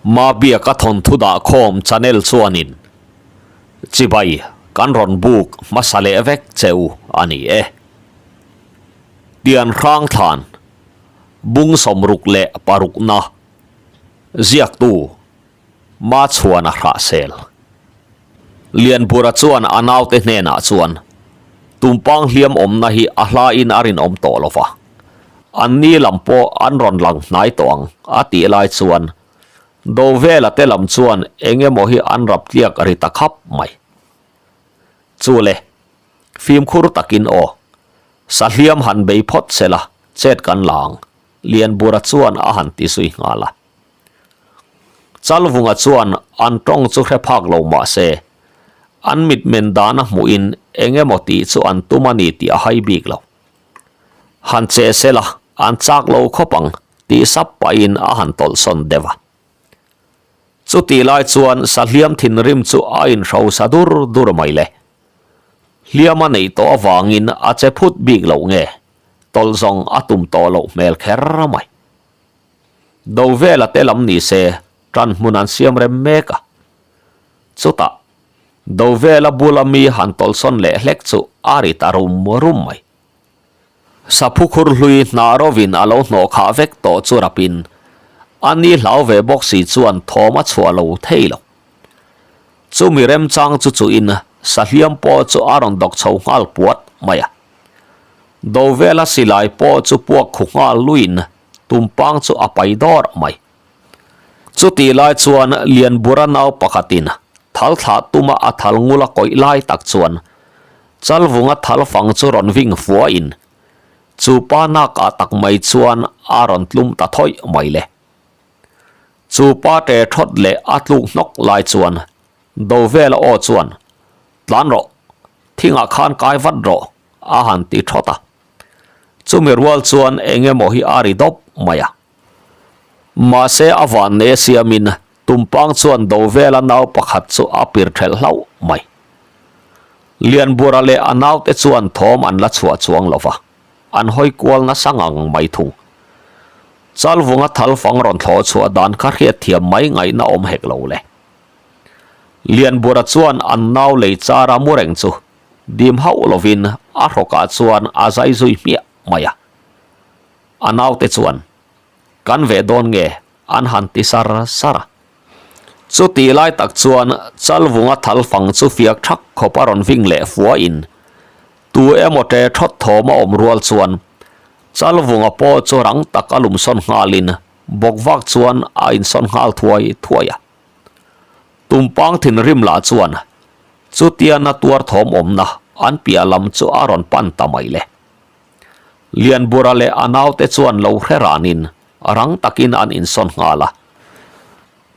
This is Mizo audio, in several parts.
Mabiaka thawnthu dahkhawm channel chuanin chibai kan rawn buk hmasa leh vek che u a ni e. Tian hrang thlan bung sawmruk leh parukna ziaktu Machhuana hrahsel. Lianbura chuan a naute hnenah chuan, Tumpang hliam awmna hi a hlain a rinawm tawh lo va, an ni lam pawh an rawn lang hnai tawh ang, a tih lai chuan Dovela te lam chuan eng emaw hi an rap tliak ri ta khap mai. Chu le, fimkhur takin aw, sa hliam han bei phawt sela chet kan la ang, Lianbura chuan a han ti zui nghal a. Chalvunga chuan an tawng chu hre phak lo mah se, an mitmen dan a hmuhin eng emaw tih chu an tum a ni tih a hai bik lo. Han che sela an chak lo khawp ang tih sap pahin a han tawlhsawn deuh a. Chutih lai chuan sahliam thinrim chu a inhrosa dur dur mai le. Hliam a neih tawh avangin a che phut bik loh nge, tawlh zawng a tum tawh loh hmel kher mai. Do vela te lam ni se tan hmun an siam rem mek a. Chutah, do vela bula mi han tawlhsawn leh hlek chu a ri ta rum rum mai. Saphu khur hlui hnah rovin a lo hnawh khah vek tawh chu rapin a ni hlau ve bawk si chuan thawm a chhuah lo thei lo. Chumi remchang chu chuhin sahliam pawh chu a rawn dawk chho nghal puat mai a. Do vela silai pawh chu puak khu nghal luin tumpang chu a pai dawr mai. Chutih lai chuan Lianbura nau pakhatin thal thlah tuma a thal ngula kawih lai tak chuan Chalvunga thal fang chu rawn ving fuahin chu pa nakah tak mai chuan a rawn tlum ta thawih mai le. Chu pa ṭe ṭhawt leh a tluk hnawk lai chuan Dovela aw chuan, Tlan rawh, thingah khan kai vat rawh, a han ti ṭhawt a. Chumi rual chuan eng emaw hi a ri dawp mai a. Mahse a van nei a siamin tumpang chuan do vela nau pakhat chu a pir ṭhelh hlauh mai. Lianbura leh a naute chuan thawm an la chhuah chuang lo va, an hawi kual nasa ngang mai thung. Chalvunga thalfang rawn thlawh chhuah dan kha hriatthiam mai ngaihna awm hek lo le. Lianbura chuan an nau lei chara mu reng chu Dim hauh lovin a hrawkah chuan a zai zui hmiah mai a. A naute chuan, Kan ve dawn nge? an han ti sar sar a. Chutih lai tak chuan Chalvunga thal fang chu fiak thak khawp a rawn ving leh fuahin tu emaw ṭe thawt thawm a awm rual chuan Chalvunga pawh chu rang tak a lumsawn nghalin bawkvak chuan a insawn nghal thuai thuai a. Tumpang thinrim lah chuan chutia na tuar thawm awmna an piah lam chu a rawn pan ta mai le. Lianbura leh a naute chuan lo hre ranin rang takin an insawn nghal a.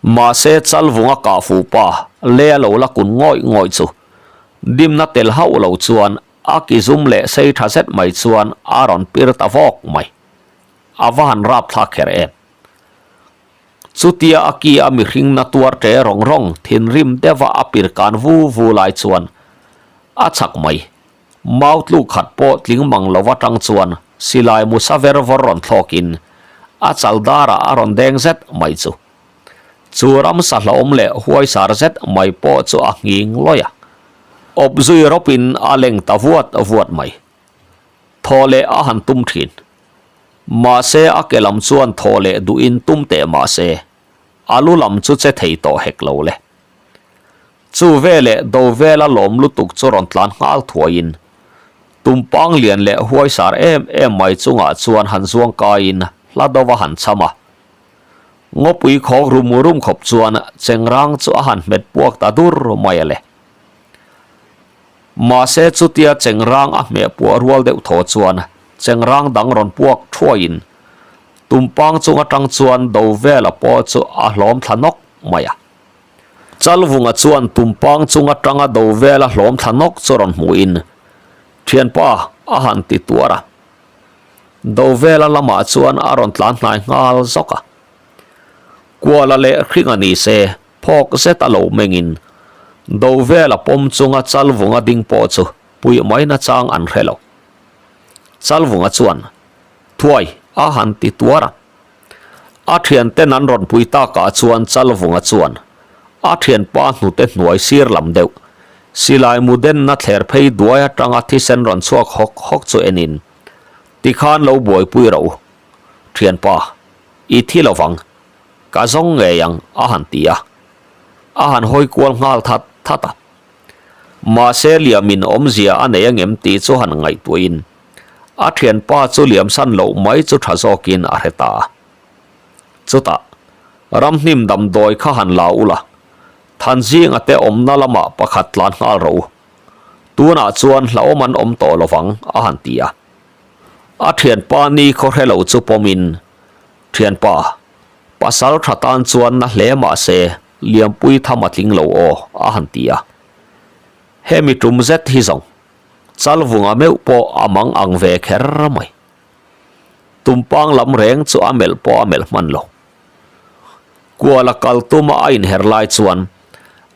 Mahse Chalvunga kah fuh pa le a lo la kun ngawih ngawih chu dimna tel hauh lo chuan a ki zum leh sei tha zet mai chuan a rawn pir ta vawk mai. A va han rapthlak kher em. Chutia a ki a mihring na tuar ṭe rawng rawng thinrim deuha a pir kan vu vu lai chuan a chak mai. Mau tluk khat pawh tling mang lo atang chuan silai musa ver vawr rawn thlawkin a chal darah a rawn deng zet mai chu. Chu ramsa hlauhawm leh huaisar zet mai pawh chu a nghing lawih a. Awp zui rawpin a leng ta vuat vuat mai. Thaw leh a han tum thin. Mahse a ke lam chuan thaw leh duhin tum teh mahse a lu lam chu che thei tawh hek lo le. Chu veleh do vela lawm lutuk chu rawn tlan nghal thuaiin tumpang lian leh huaisar em em mai chungah chuan han zuang kaiin hla dova han cham a. Ngawpui khawk rum rum khawp chuan chengrang chu a han hmet puak ta dur mai a le. Mahse chutia chengrang a hmeh puah rual deuh thaw chuan chengrang dang rawn puak thuaiin tumpang chung atang chuan do vela pawh chu a hlawm thla nawk mai a. Chalvunga chuan tumpang chung atanga do vela hlawm thla nawk chu rawn hmuhin thianpa a han ti tuar a. Do vela lamah chuan a rawn tlan hnai nghal zawk a. Kuala leh hringa ni se Phawk zet a lo mengin do vela pawm chunga Chalvunga ding pawh chu puih mai nachang an hre lo. Chalvunga chuan, Thuai, a han ti tuar a. A thianten an rawn pui takah chuan Chalvunga chuan a thianpa hnute hnuai sir lam deuh, silai mu denna thler phei duai atanga thisen rawn chhuak hawk hawk chu enin, Tikhan lo buaipui rawh u, thianpa, i thi lovang, ka zawng ngei ang a han ti a, a han hawi kual nghal that that a. Mahse liamin awmzia a nei angem tih chu han ngaihtuahin a thianpa chu liamsan loh mai chu tha zawkin a hre ta a. Chutah, ramhnim damdawi kha han la ula, Thanzinga te awmna lamah pakhat tlan nghal rawh u. Tunah chuan hlauhawm an awm tawh lovang a han ti a. A thianpa ni khaw hre lo chu pawmin, Thianpa, pasal tha tan chuan na hle mah se liampui tham a tling lo aw a han ti a. Hemi tum zet hi zawng Chalvunga meuh pawh a mang ang ve kher mai. Tumpang lam reng chu a melh pawh a melh hman lo. Kuala kal tuma a inher lai chuan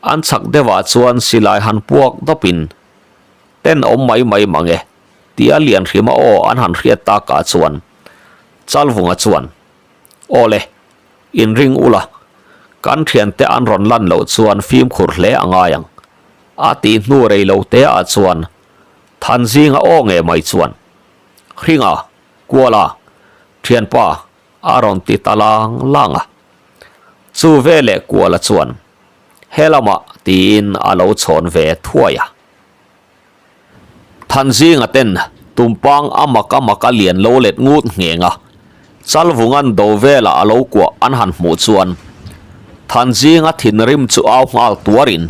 an chhak deuhah chuan silai han puak dawpin ten awm mai mai mang e tia Lianhrima aw an han hriat takah chuan Chalvunga chuan Aw le, inring ula, kan thiante an rawn lan loh chuan fimkhur hle a ngai ang a tih hnu rei lo te ah chuan Thanzinga aw nge mai chuan Hringa, Kuala, thianpa a rawn ti ta lang lang a. Chu veleh Kuala chuan he lamah tiin a lo chhawn ve thuai a. Thanzinga ten tumpang a mak a mak a lian lo let ngut ngheng a, Chalvungan do vela a lo kuah an han hmuh chuan Thanzinga thinrim chu au nghal tuarin,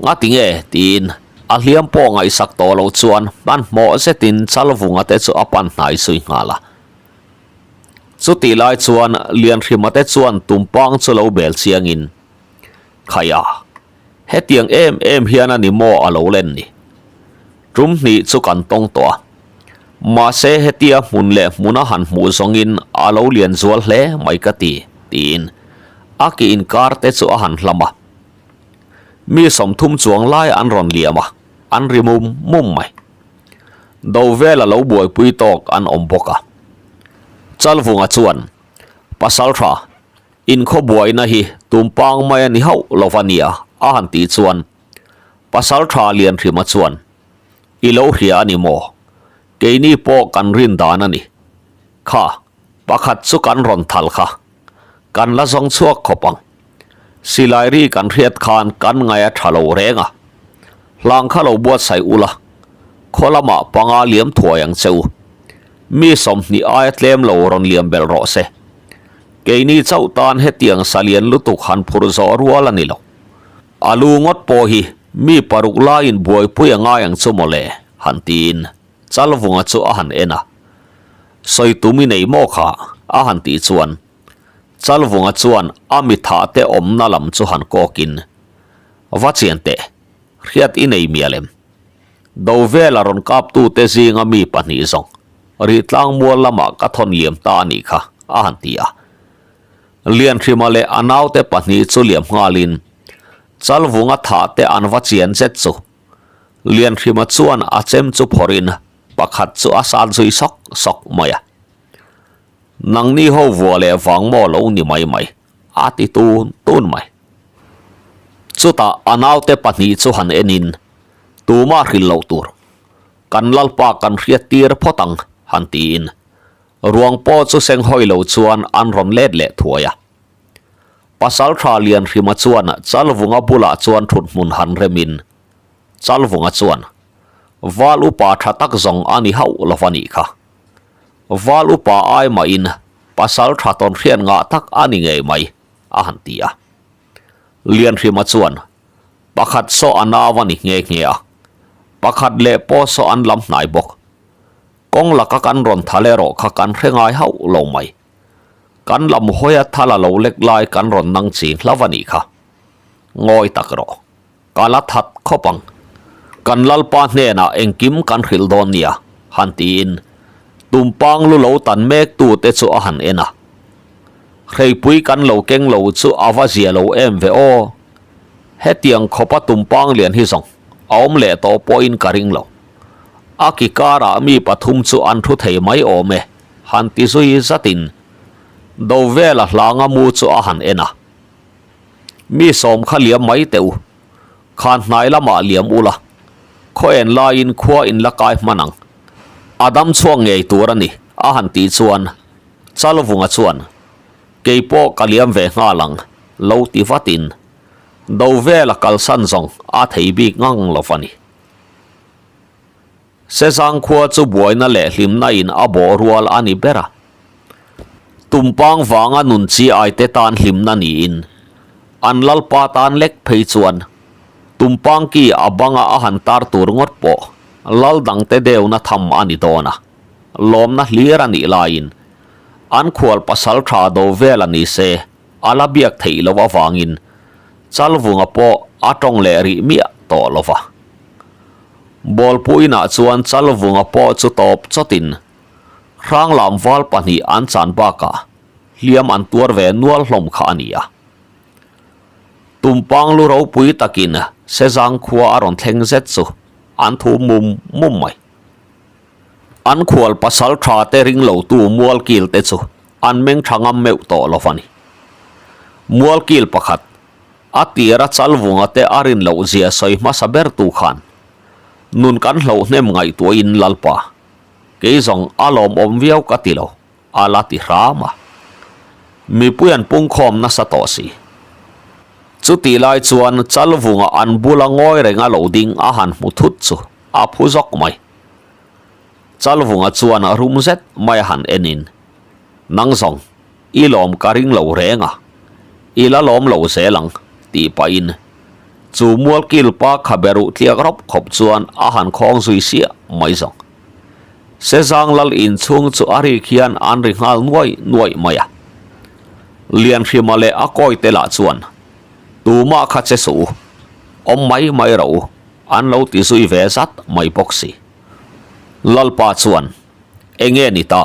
Ngati nge? tiin a hliam pawh ngaihsak tawh lo chuan hmanhmawh zetin Chalvunga te chu a pan hnai zui nghal a. Chutih lai chuan Lianhrima te chuan tumpang chu lo bel chiangin, Khaia, hetiang em em hian a ni maw a lo len ni? Tum hnih chu kan tawng tawh a, mahse hetia hmun leh hmuna han hmuh zawngin a lo lian zual hle mai ka ti, tiin a ki inkar te chu a han hlam a. Mi 30 chuang lai an rawn liam a, an ri mum mum mai. Do vela lo buaipui tawk an awm bawk a. Chalvunga chuan, Pasaltha, inkhaw buaina hi tumpang mai a ni hauh lo va nia, a han tih chuan Pasaltha Lianhrima chuan, I lo hria a ni maw? Keini pawh kan rin dan a ni. Kha, pakhat chu kan rawn thal kha. Kan la zawng chhuak khawp ang. Silai ri kan hriat khan kan ngaih a tha lo reng a. Hlang kha lo buatsaih ula, khaw lamah panga liam thuai ang che u. Mi 20 aia tlem lo rawn liam belh rawh se. Keini chauh tan hetiang salian lutuk han phur zawh rual a ni lo. A lu ngawt pawh hi mi paruk laiin buaipui a ngai ang chu mawle, han tiin Chalvunga chu a han en a. Sawi tum i nei maw kha? a han tih chuan Chalvunga chuan a mi thah te awmna lam chu han kawkin, Va chian teh, hriat i nei mial em? Do vela rawn kaptute zinga mi pahnih zawng Rihtlang mual lamah ka thawn liam ta a nih kha, a han ti a. Lianhrima leh a naute pahnih chu liam nghalin Chalvunga thah te an va chian zet chu Lianhrima chuan a chem chu phawrhin pakhat chu a sat zui sawk sawk mai a. Nangni ho vua leh vang maw lo ni mai mai, a ti tun tun mai. Chutah a naute pahnih chu han enin tumah hrilh loh tur kan lalpa kan hriat tir phawt ang han tiin ruang pawh chu senghawi lo chuan an rawn let leh thuai a. Pasaltha Lianhrima chuan Chalvunga bulah chuan thut hmun han remin Chalvunga chuan Val upa tha tak zawng a ni hauh lo va nih kha. Val upa ai mahin pasal tha tawn hriat ngah tak a ni ngei mai a han ti a. Lianhrima chuan pakhat saw a nau a ni nghe nghe a, pakhat leh pawh saw an lam hnai bawk. Kawng laka kan rawn thal erawh kha kan hre ngai hauh lo mai. Kan lam hawia thal a lo lek lai kan rawn nang ching hlauh a nih kha. Ngawi tak rawh. Ka la that khawp ang. Kan Lalpa hnenah engkim kan hrilh dawn nia, han tiin tumpang lu lo tan mek tu te chu a han en a. Hreipui kan lo keng lo chu a va zia lo em ve aw. Hetiang khawpa tumpang lian hi zawng a awm leh tawh pawhin ka ring lo. A ki karah mi pathum chu an thu thei mai awm e, han ti zui zatin. Dovela hlanga mu chu a han en a. Mi sawm kha liam mai teh u. Khan hnai lamah liam ula, khaw en laiin khua in la kai hman ang. A dam chhuak ngei tur a ni, a han tih chuan Chalvunga chuan, Kei pawh ka liam ve nghal ang, lo ti vatin Dovela kalsan zawng a thei bik ngang lo va ni. Sezang khua chu buaina leh hlimna in a bawh rual a ni ber a. Tumpang vanga nun chi aite tan hlimna niin an lalpa tan lek phei chuan Tumpang ki a banga a han tar tur ngawt pawh lal dangte deuhna tham a ni dawn a, lawmna hlir a nih laiin an khual pasal tha do vel a ni se a la biak theih loh avangin Chalvunga pawh a tawng leh rih miah tawh lo va. Bawlpuinah chuan Chalvunga pawh chu tawp chawtin Hranglam val pahnih an chan bakah hliam an tuar ve nual hlawm kha a ni a. Tumpang lu ropui takin Sezang khua a rawn thleng zet chu an thu mum mum mai. An khual pasal tha te ring lotu mualkil te chu an meng tha ngam meuh tawh lo va ni. Mualkil pakhat A tira Chalvunga te a rin loh zia sawi hmasa ber tu khan nun kan hloh hnem ngaihtuahin Lalpa, kei zawng a lawmawm viau ka ti lo, a la ti hram a. Mipui an pungkhawm nasa tawh si. Chutih lai chuan Chalvunga an bula ngawi renga lo ding a han hmu thut chu a phu zawk mai. Chalvunga chuan rum zet mai a han enin, Nang zawng, I lawm ka ring lo reng a, i la lawm lo zel ang, tih pahin chu mualkil pa khabe ruh tliak rawp khawp chuan a han khawng zui siah mai zawng. Sezang lal inchhung chu a rik hian an ri nghal nuai nuai mai a. Lianhrima leh a kawite lah chuan, Tumah kha che suh u, awm mai mai rawh u, an lo ti zui ve zat mai bawk si. Lalpa chuan, Enge ni ta?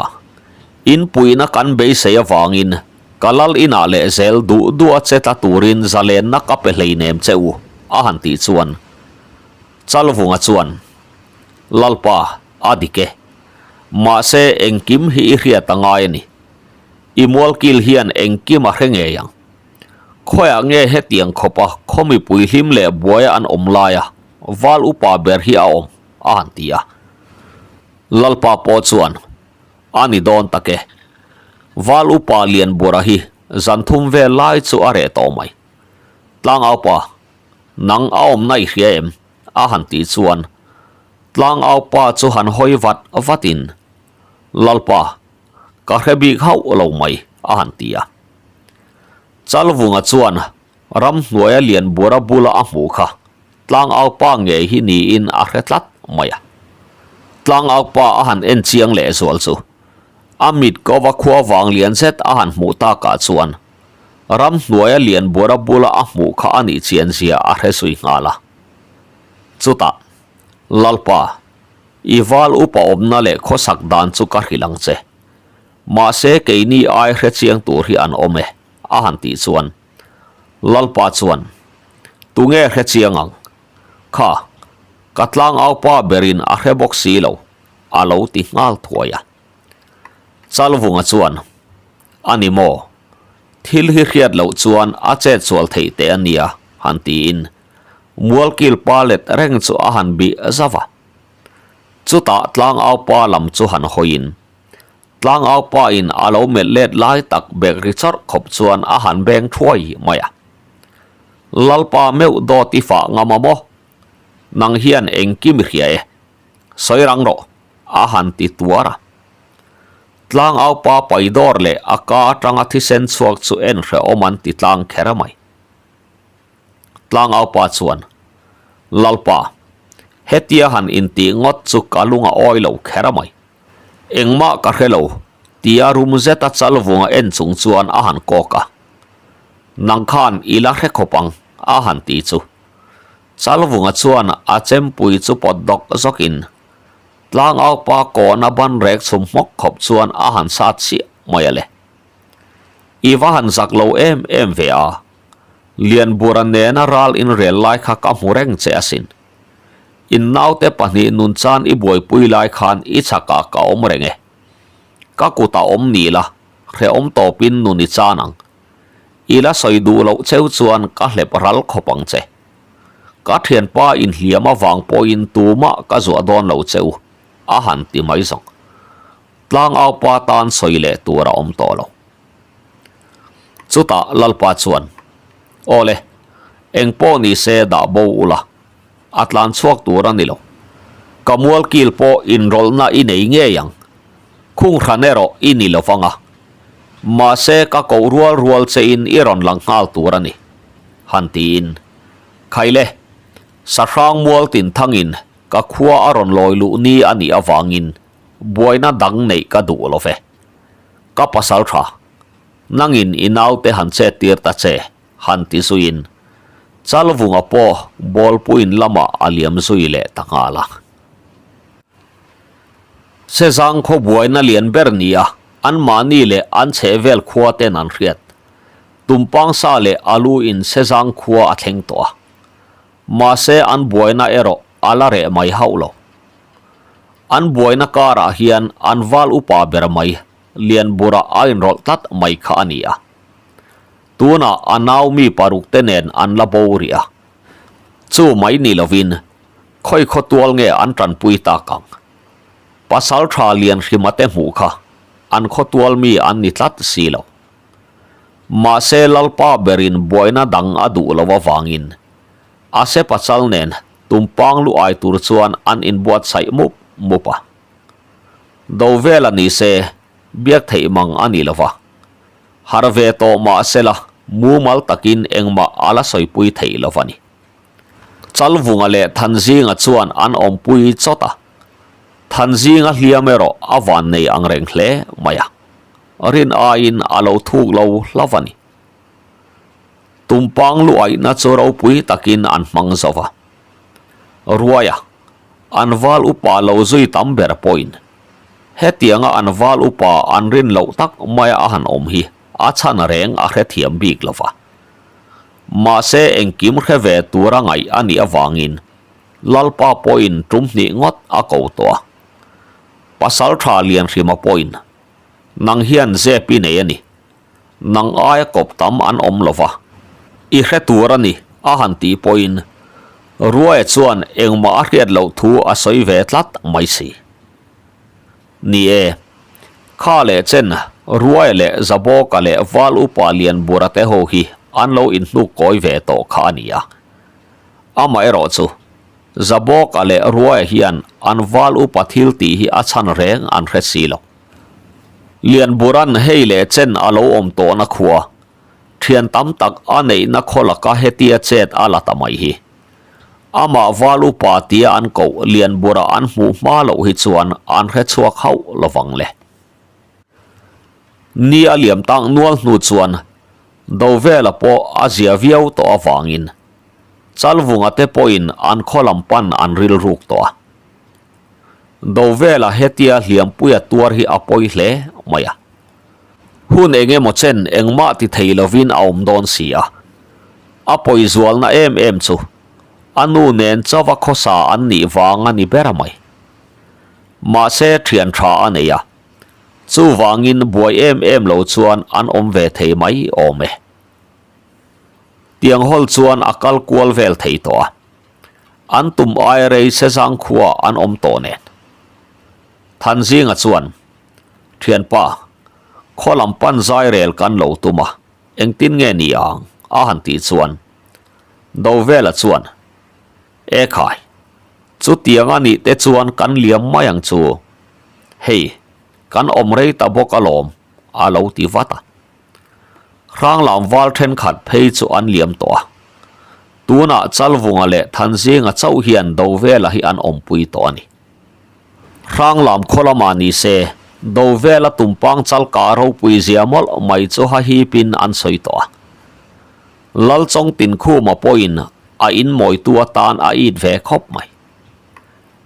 In puihna kan beisei avangin ka lal inah leh zel duh duh a che tla turin zalenna ka pe hleinem che u, a han tih chuan Chalvunga chuan, Lalpa, a dik e. Mahse engkim hi i hriat a ngai a ni. I mualkil hian engkim a hre ngei ang. Khawiah nge hetiang khawpa khaw mipui hlim leh buaia an awm laia val upa ber hi a awm? a han ti a. Lalpa pawh chuan, A ni dawn tak e. Val upa Lianbura hi zan thum vel lai chu a reh tawh mai. Tlangaupa, nang a awmna i hria em? a han tih chuan Tlangaupa chu han hawi vat vatin, Lalpa, ka hre bik hauh lo mai, a han ti a. Chalvunga chuan ramhnuaia Lianbura bula a hmuh kha Tlangaupa ngei hi niin a hre tlat mai a. Tlangaupa a han en chiang leh zual chu a mit kova khua vang lian zet a han hmuh takah chuan ramhnuaia Lianbura bula a hmuh kha a nih chian zia a hre zui nghal a. Chutah, Lalpa, i val upa awmna leh khawsak dan chu ka hrilh ang che. Mahse keini ai hre chiang tur hi an awm e, a han tih chuan Lalpa chuan, Tunge hre chiang ang? Kha, ka tlangaupa berin a hre bawk si lo, a lo ti nghal thuai a. Chalvunga chuan, A ni maw? Thil hi hriat loh chuan a chet sual theih teh a nia, han tiin Mualkil pa let reng chu a han bih zauh a. Chutah tlangaupa lam chu han hawiin, Tlangau pa in a lo melh let lai tak bek ri chawrh khawp chuan a han beng thuai mai a. Lalpa meuh dawt i fah ngam a maw? Nang hian engkim i hria e. Sawi rang rawh, a han ti tuar a. Tlangau pa pai dawr leh a ka atanga thisen chhuak chu en hrehawm an ti tlang kher mai. Tlangau pa chuan, Lalpa, hetia han intih ngawt chu ka lung a awi lo kher mai. Engmah ka hre lo, tia rum zeta Chalvunga en chung chuan a han kawk a. Nang khan i la hre khawp ang, a han ti chu. Chalvunga chuan a chempui chu pawt dawk zawkin Tlangaupa kawhna ban rek chhum hmawk khawp chuan a han sat chiah mai a le. I va han zak lo em em ve a, Lianbura nena ral inrel lai kha ka hmu reng che asin. In naute pahnih nun chan i buaipui lai khan i chakah ka awm reng e. Ka kutah awm ni la, hrehawm tawpin nun i chan ang. I la sawi duh loh cheu chuan ka hlep ral khawp ang che. Ka thianpa inhliam avang pawhin tumah ka zuah dawn lo che u, a han ti mai zawng. Tlangaupa tan sawi leh tur a awm tawh lo. Chutah Lalpa chuan, Awle, eng pawh ni se dah bo ula, a tlan chhuak tur a ni lo. Ka mualkil pawh inrawlhna i nei ngei ang. Khung hran erawh i ni lo vang a. Mahse ka koh rual rual chein i rawn lang nghal tur a ni, han tiin. Khaile, Sahrang mual tin thangin ka khua a rawn lawi luh ni a nih avangin buaina dang neih ka duh lo ve. Ka pasal tha, nangin i naute han chet tir ta che, han ti zuiin Chalvunga pawh bawlpuiin lamah a liam zui leh ta nghal a. Sezang khaw buaina lian ber nia anmahni leh an chhehvel khua ten an hriat. Tumpang sa leh alu in Sezang khua a thleng tawh a. Mahse an buaina erawh a la reh mai hauh lo. An buaina karah hian an val upa ber mai Lianbura a inrawlh tlat mai kha a ni a. Tunah a nau mi paruk te nen an la bo rih a. Chu mai ni lovin khawi khaw tual nge an tanpui tak ang? Pasal tha lian hrima te hmuh kha an khaw tual mi an ni tlat si lo. Mahse Lalpa berin buaina dang a duh lo avangin a se pasal nen tumpang lu ai tur chuan an inbuatsaih mup mup a. Do vela ni se biak theih mang a ni lo va. Har ve tawh mah sela mumal takin engmah a la sawipui theih lo va ni. Chalvunga leh Thanzinga chuan an awmpui chawt a, Thanzinga hliam erawh a van nei ang reng hle mai a, rin aiin a lo thuk lo hlauh a ni. Tumpang lu aihna chu ropui takin an hmang zo va. Ruaia, an val upa lo zui tam ber pawhin hetianga an val upa an rin loh tak maia a han awm hi a chhan reng a hrethiam bik lo va. Mahse engkim hre ve tura ngaih a nih avangin Lalpa pawhin tum hnih ngawt a ko tawh a. Pasal tha Lianhrima pawhin, Nang hian zep i nei a ni. Nang aia kawp tam an awm lo va, i hre tur a ni a han tih pawhin Ruaia chuan engmah a hriat loh thu a sawi ve tlat mai si. Ni e, kha leh chen Ruaia leh Zabawka leh Val Upa Lianbura te ho hi an lo inhnuk kawi ve tawh kha a ni a. Amaherawh chu, Zabawka leh Ruaia hian an Val Upa thil tih hi a chhan reng an hre si lo. Lianbura'n hei leh chen a lo awm tawhna khua, thian tam tak a neihna khaw laka hetia chet a la ta mai hi. Amah val upa tia an koh Lianbura an hmuh hma loh hi chuan an hre chhuak hauh lovang le. Ni a liam tak nual hnu chuan Dovela pawh a zia viau tawh avangin Chalvunga te pawhin an khaw lam pan an rilruk tawh a. Dovela hetia hliampuia tuar hi a pawi hle mai a. Hun eng emaw chen engmah ti thei lovin a awm dawn si a. A pawi zualna em em chu a nu nen chauva khawsa an nih vang a ni ber a mai. Mahse thian tha a nei a, chuvangin buai em em lo chuan an awm ve thei mai awm e. Tiang hawl chuan a kal kual vel thei tawh a. An tum ai rei Sezang khua an awm tawh nen. Thanzinga chuan, Thianpa, khaw lam pan zai rel kan lo tum a, engtin nge ni ang? a han tih chuan Dovela chuan, E khai, chutiang a nih te chuan kan liam mai ang chu. Hei, kan awm rei ta bawk alawm, a lo ti vat a. Hranglam val thenkhat phei chu an liam tawh a. Tunah Chalvunga leh Thanzinga chauh hian Dovela hi an awmpui tawh a ni. Hranglam khaw lamah ni se, Dovela tumpang chalka ropui zia mawlh mai chu hahipin an sawi tawh a. Lalchawng Tinkhuma pawhin a inmawitu atan a it ve khawp mai.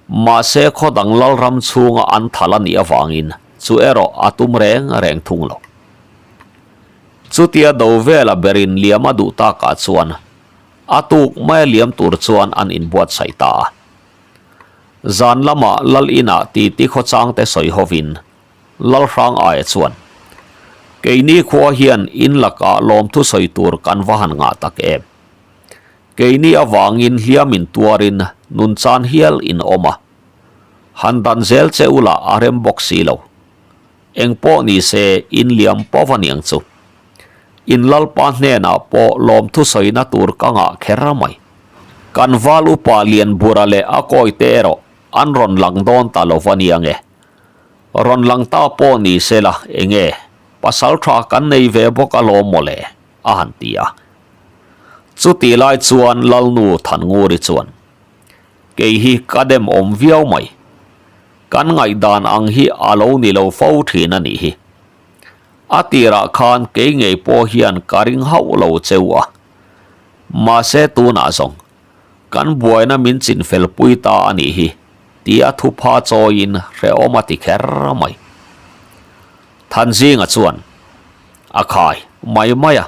Mahse khaw dang Lalram chhunga an thal a nih avangin chu erawh a tum reng reng thung lo. Chutia Dovela berin liam a duh takah chuan a tuk maia liam tur chuan an inbuatsaih ta a. Zan lamah Lal inah titi khawchangte sawi hovin Lalhrang aia chuan. Keini khua hian in lakah lawmthu sawi tur kan va han ngah tak em. Keini avangin hliam in tuarin nun chan hial in awm a. Han dan zel che ula a rem bawk si lo. Eng pawh ni se in liam pawh a niang chu. In Lalpa hnenah pawh lawmthu sawina tur ka ngah kher mai. Kan val upa Lianbura leh a kawite erawh an rawn lang dawn ta lo va nia nge. Rawn lang ta pawh ni se la enge pasal tha kan nei ve bawk alawm mawle a han ti a. Chutih lai chuan Lalnu Thannguri chuan, Kei hi ka dem awm viau mai. Kan ngaihdan ang hi a lo ni lo fo thin a nih hi. A tirah khan kei ngei pawh hian ka ring hauh lo cheu a. Mahse tunah zawng, kan buaina min chinfel pui ta a nih hi, tia thupha chawiin hrehawm a ti kher mai. Thanzinga chuan, A khai mai mai a,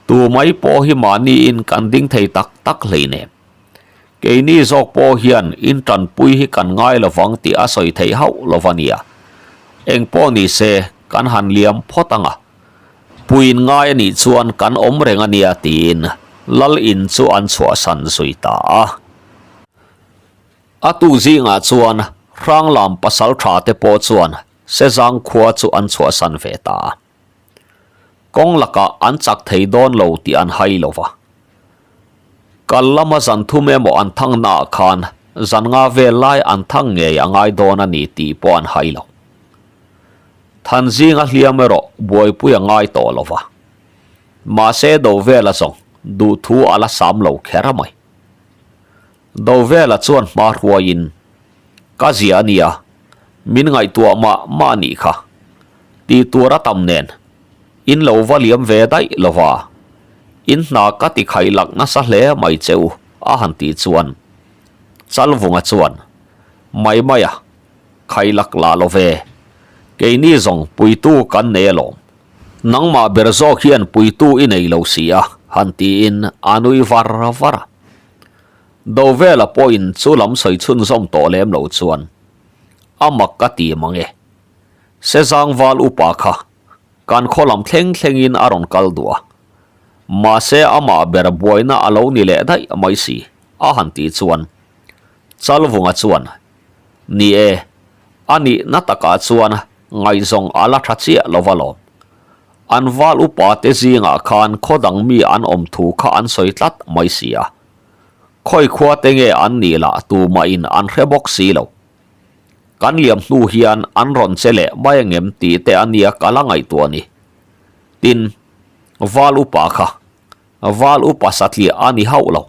tu mai pawh hi mahniin kan ding thei tak tak hleinem. Keini zawk pawh hian in tanpui hi kan ngai lovang tih a sawi theih hauh lo va nia. Eng pawh ni se, kan han liam phawt ang a. Puiin ngai a nih chuan kan awm reng a nia tiin Lal in chu an chhuahsan zui ta a. A tu zingah chuan Hranglam pasaltha te pawh chuan Sezang khua chu an chhuahsan ve ta a. Kawng lakah an chak thei dawn lo tih an hai lo va. Kal lama zan thum emaw an thang naah khan zan nga vel lai an thang ngei a ngai dawn a ni tih pawh an hai lo. Than zinga hliam erawh buaipui a ngai tawh lo va. Mahse Dovela zawng duhthu a la sam lo kher mai. Dovela chuan hma hruaiin, Ka zia a nia, min ngaihtuah mah mah a nih kha. Tih tur a tam nen, in lo va liam ve daih lo va, in hna ka ti khaih lak nasa hle mai che u, a han tih chuan Chalvunga chuan, Mai mai a, khaih lak lah lo ve, keini zawng puitu kan nei alawm. Nangmah ber zawk hian puitu i nei lo si a, han tiin a nui var var a. Dovela pawhin chu lam sawi chhunzawm tawh lem lo chuan a mak ka ti mang e. Sezangval upa kha kan khaw lam thleng thlengin a rawn kal duh a, mahse amah ber buaina a lo ni leh daih mai si a han tih chuan Chalvunga chuan, Ni e, a nihna takah chuan ngaihzawng a la tha chiah lo va lawm. An val upa te zingah khan khaw dang mi an awm thu kha an sawi tlat mai si a. Khawi khua te nge an nih lah tumahin an hre bawk si lo. Kan liam hnu hian an rawn che leh mai angem tih te a nia ka la ngaihtuah ni. Tin, val upa kha Val upa satliah a ni hauh lo.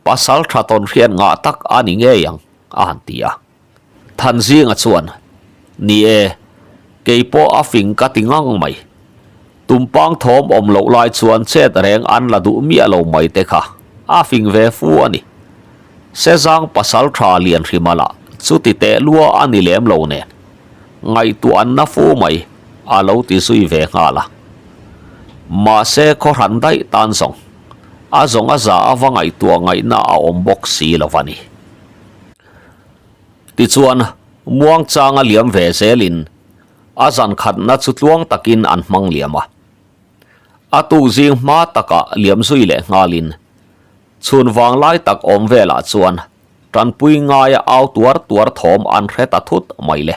Pasal tha tawn hriat ngah tak a ni ngei ang, a han ti a. Thanzinga chuan, Ni e, kei pawh a fing ka ti ngang mai. Tumpang thawm awm loh lai chuan chet reng an la duh miah lo mai te kha a fing ve fu a ni. Sezang pasal tha lian hrima lah chuti teh lua a ni lem lo nen. Ngaihtuah an na fu mai, a lo ti zui ve nghal a. Mahse khawhran daih tan zawng, a zawng a za a va ngaihtuah ngaihna a awm bawk si lo va ni. Tichuan, muangchanga liam ve zelin a zan khatna chu tluang takin an hmang liam a. A tuk zing hma takah liam zui leh nghalin, chhun vanglai tak awm velah chuan Tanpui ngaia au tuar tuar thawm an hre ta thut mai le.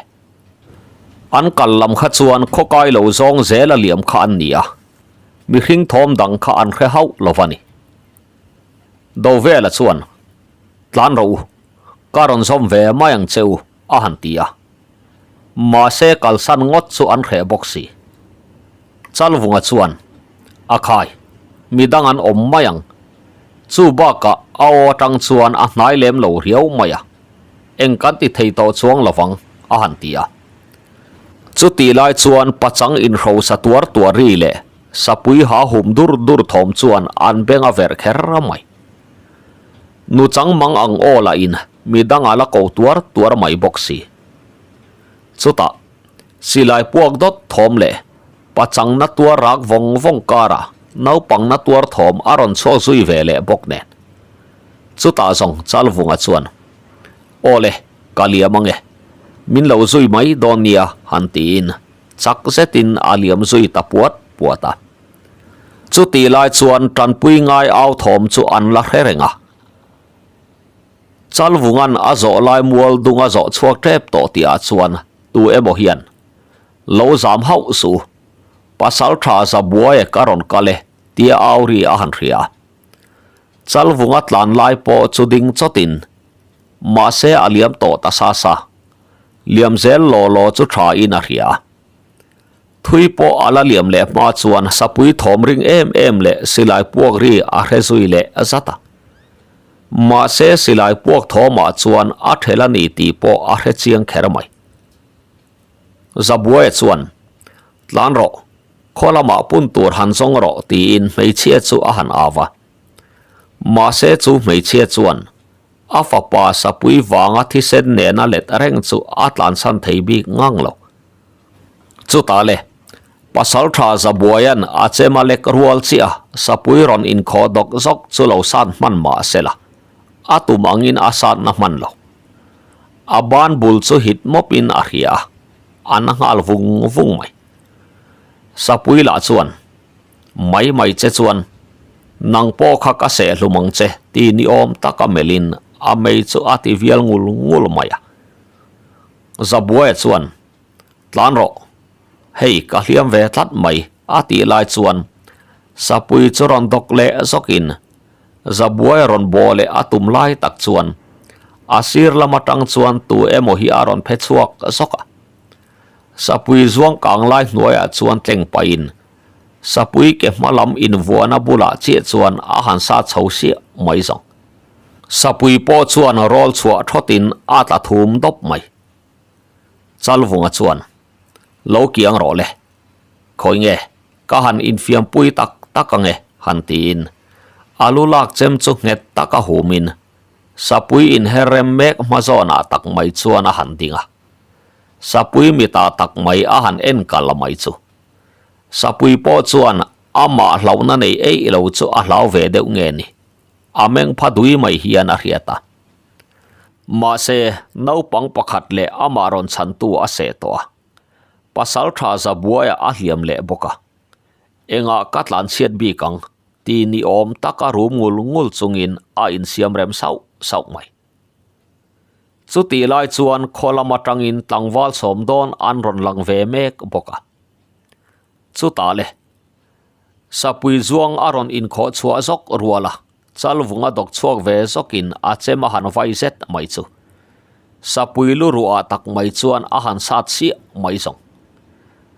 An kal lam kha chuan khawkai lo zawng zela liam kha an ni a, mihring thawm dang kha an hre hauh lo va ni. Dovela chuan, Tlan rawh u, ka rawn zawm ve mai ang che u, a han ti a. Mahse kalsan ngawt chu an hreh bawk si. Chalvunga chuan, A khai, midang an awm mai ang. Chu bakah a aw atang chuan a hnai lem lo riau mai a, eng kan ti thei tawh chuang lovang, a han ti a. Chutih lai chuan pachang inhrosa tuar tuar ri leh sapui ha hum dur dur thawm chuan an beng a verh kher mai. Nuchang mang ang aw lahin midang a la ko tuar tuar mai bawk si. Chutah, silai puak dawt thawm leh pachang na tuar rak vawng vawng karah naupang na tuar thawm a rawn chhuak zui ve leh bawk nen. Chutah zawng Chalvunga chuan, Aw le, ka liam ange. Min lo zui mai dawn nia han tiin chak zetin a liam zui ta puat puat a. Chutih lai chuan tanpui ngai au thawm chu an la hre reng a. Chalvunga'n a zawh lai mual dung a zawh chhuak tep tawh tihah chuan tu emaw hian, Lo zam hauh suh, pasal tha za buai ka rawn kal e, tia au ri a han hria. Chalvunga tlan lai pawh chu ding chawtin, mahse a liam tawh ta sa sa. Liam zel law law chu tha in a hria. Thui pawh a la liam leh hma chuan sapui thawm ring em em leh silai puak ri a hre zui leh zat a. Mahse silai puak thawmah chuan a ṭhel a ni tih pawh a hre chiang kher mai. Zabuaia chuan, Tlan rawh, khaw lamah pun tur han zawng rawh tiin hmeichhia chu a han au a. Mahse chu hmeichhia chuan a fapa sapui vanga thisen nena let reng chu a tlansan thei bik ngang lo. Chutah le, Pasalṭha Zabuaia'n a chem a lek rual chiah a, sapui rawn inkhawh dawk zawk chu lo sat hman mah sela, a tum angin a satna hman lo. A ban bul chu hit mawpin a hria a, a na nghal vung vung mai. Sapui lah chuan, Mai mai che chuan, nang pawh kha ka seh hlum ang che ti ni awm taka melhin a mei chu a ti vial ngul ngul mai a. Zabuaia chuan, Tlan rawh, hei ka hliam ve tlat mai a tih lai chuan Sapui chu rawn dawk leh zawkin Zabuai rawn bawh leh a tum lai tak chuan a sir lam atang chuan tu emaw hi a rawn phe chhuak zawk a. Sapui zuang kang lai hnuaiah chuan tleng pahin Sapui ke hma lam invuahna bulah chiah chuan a han sa chho siah mai zawng. Sapui pawh chuan rawl chhuah thawtin a tla thum dawp mai. Chalvunga chuan, Lo kiang rawh le. Khawi nge, ka han infiampui tak tak ange, han tiin a lu lak chem chu nghet taka humin Sapui inher rem mek hma zawnah tak mai chuan a han ding a. Sapui mitah tak mai a han en kal mai chu. Sapui pawh chuan amah hlauhna nei eih lo chu a hlau ve deuh nge ni. A meng pha dui mai hian a hriat a. Mahse, naupang pakhat leh amah rawn chhantu a seh tawh a. Pasal tha Zabuaia a hliam leh bawk a. Engah ka tlanchhiat bik ang ti ni awm taka rum ngul ngul chungin a insiam rem sauh sauh mai. Chutih lai chuan khaw lam atangin tlangval sawm dawn an rawn lang ve mek bawk a. Chutah le, Sapui zuang a rawn inkhawh chhuah zawk rual a, Chalvung a dawk chhuak ve zawkin a chem a han vai zet mai chu. Sapui lu ruah tak mai chuan a han sat chiah mai zawng.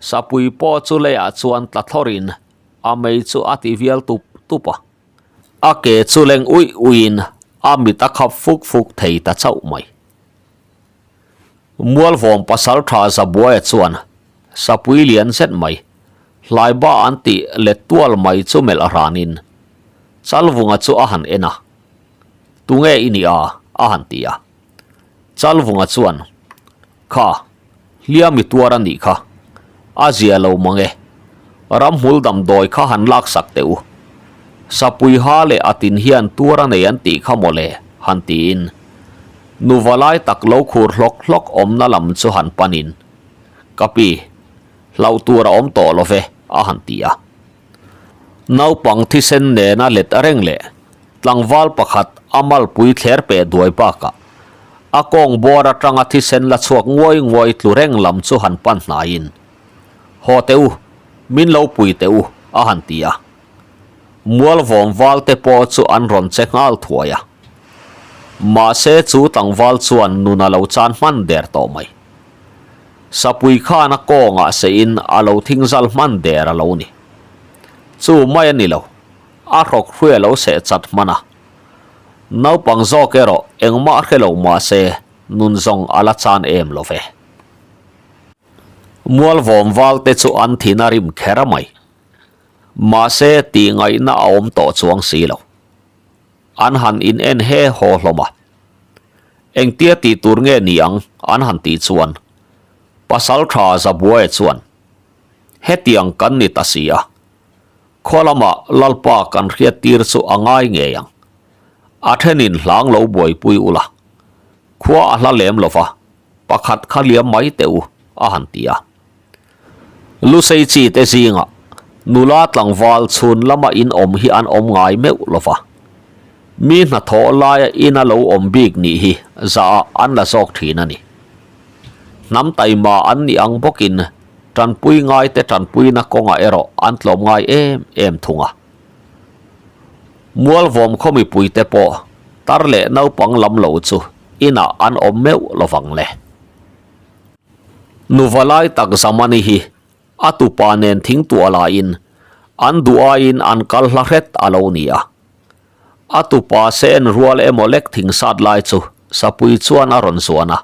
Sapui pawh chu leiah chuan tla thlawrin a mei chu a ti vial tup tup a. A ke chu leng uih uihin a mit a khap fuk fuk thei ta chauh mai. Mualvawm pasal tha Zabuaia chuan sapui lian zet mai, hlaiba an tih let tual mai chu melh ranin Chalvunga chu a han en a, Tunge i nih a? a han ti a. Chalvunga chuan, Kha, hliam i tuar a nih kha, a zia lo mang e, ramhmul damdawi kha han laksak teh u. Sapui ha leh a tin hian tuar a nei an tih kha mawle, han tiin Nuva lai tak lo khur hlawk hlawk awmna lam chu han panin, Ka pi, hlauh tur a awm tawh lo ve, a han ti a. Naupang thisen nena let reng leh tlangval pakhat a malpui thler peh duai bakah a kawng bawr atanga thisen la chhuak nguai nguai tlu reng lam chu han pan hnaiin, Haw teh u, min lo pui teh u, a han ti a. Mualvawm val te pawh chu an rawn che nghal thuai a. Mahse chu tlangval chuan nun a lo chan hman der tawh mai. Sapui khan a kawngah seiin a lo thing zal hman der a lo ni. Chu mai a ni lo, a hrawk hrui a lo seh chat hman a. Naupang zawk erawh engmah hre lo mahse nun zawng a la chan em lo ve. Mualvawm val te chu an thin a rim kher mai. Mahse tih ngaihna a awm tawh chuang si lo. An han in en he haw hlawm a. Engtia tih tur nge ni ang an han tih chuan Pasal tha Zabuaia chuan hetiang kan ni ta si a, khaw lamah Lalpa kan hriat tir chu a ngai ngei ang. A thenin hlang lo buaipui ula, khua a hla lem lova pakhat kha liam mai teh u a han ti a. Lusei chi te zingah nula tlangval chhun lama in awm hi an awm ngai meuh lo va. Mi hnathawh laia ina lo awm bik nih hi zah ah an la zawk thin a ni. Hnam taima an nih ang bawkin tanpui ngaite tanpuina kawngah erawh an tlawm ngai em em thung a. Mualvawm khaw mipuite pawh tar leh naupang lam lo chu inah an awm meuh lovang le. Nuva lai tak Zamani hi a tupa nen thing tuah laiin an duh aiin an kal hla hret a lo ni a. A tupa se en rual emaw lek thing sat lai chu Sapui chuan a rawn zuan a.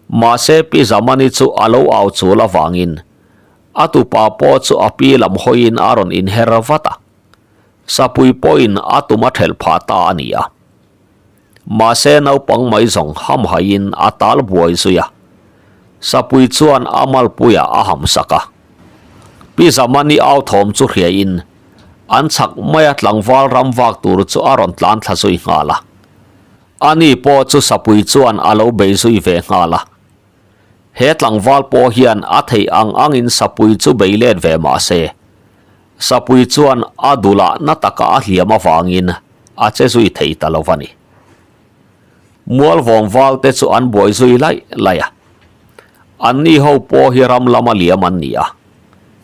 Mahse Pi Zamani chu a lo au chul avangin a tupa pawh chu a pi lam hawiin a rawn inher vat a. Sapui pawhin a tum a thelh phah ta a ni a. Mahse naupang mai zawng hamhaiin a tal buai zui a. Sapui chuan a malpuiah a hamsak a. Pi Zamani au thawm chu hriain an chhak maia tlangval ram vak tur chu a rawn tlan thla zui nghal a. Ani pawh chu Sapui chuan a lo bei zui ve nghal a. He tlangval pawh hian a theih ang angin Sapui chu bei let ve mah se, Sapui chuan a dulah na taka a hliam avangin a che zui thei ta lo va ni. Mualvawm val te chu an buai zui laih laih a. Anni ho pawh hi ram lama liam an ni a.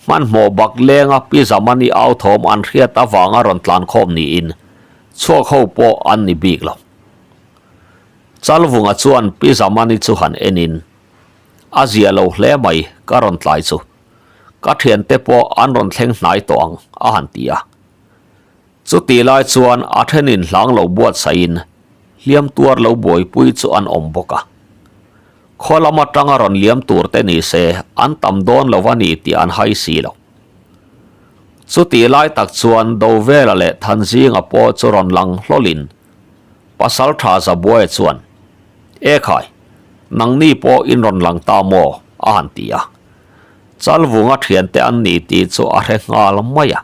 Hmanhmawh bak lenga Pi Zamani au thawm an hriat avanga rawn tlan khawm niin chhuak ho pawh an ni bik lo. Chalvunga chuan Pi Zamani chu han enin, A zia lo hle mai ka rawn tlai chu. Ka thiante pawh an rawn thleng hnai tawh ang, a han ti a. Chutih lai chuan a thenin hlang lo buatsaihin hliam tuar lo buaipui chu an awm bawk a. Khaw lam atanga rawn liam tur te ni se an tam dawn lo a ni tih an hai si lo. Chutih lai tak chuan Dovela leh Thanzinga pawh chu rawn lang hlawlin Pasal tha Zabuaia chuan, E khai, nangni pawh in rawn lang ta maw? a han ti a. Chalvunga thiante an ni tih chu a hre nghal mai a.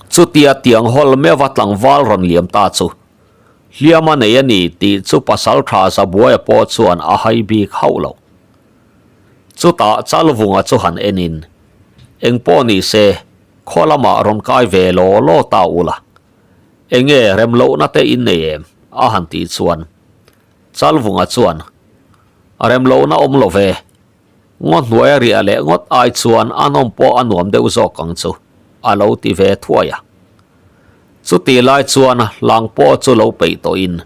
Chutia tiang hawl meuha tlangval rawn liam ta chu hliam a nei a ni tih chu Pasal tha Zabuaia pawh chuan a hai bik hauh lo. Chutah Chalvunga chu han enin, Engpawh ni se, khaw lamah rawn kai ve law law ta ula. Enge remlohna te in nei em? a han tih chuan Chalvunga chuan, Remlohna awm lo ve. Ngaw hnuaia riah leh ngawt ai chuan a nawm pawh a nuam deuh zawk ang chu, a lo ti ve thuai a. Chutih lai chuan hlang pawh chu lo peih tawhin,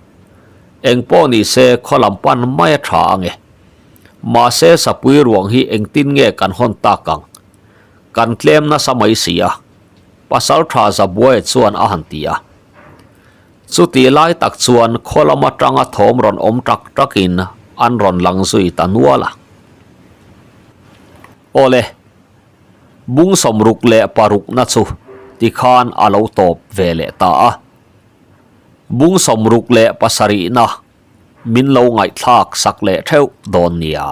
Eng pawh ni se khaw lam pan mai a tha ang e. Mahse sapui ruang hi engtin nge kan hawn tak ang? Kan tlem nasa mai si a. Pasal tha Zabuaia chuan a han ti a. Chutih lai tak chuan khaw lam atanga thawm rawn awm tak takin an rawn lang zui ta nual a. Awle, bung 66 na chu tikhan a lo tawp ve leh ta a. Bung 67 na min lo ngaihthlak sak leh theuh dawn nia.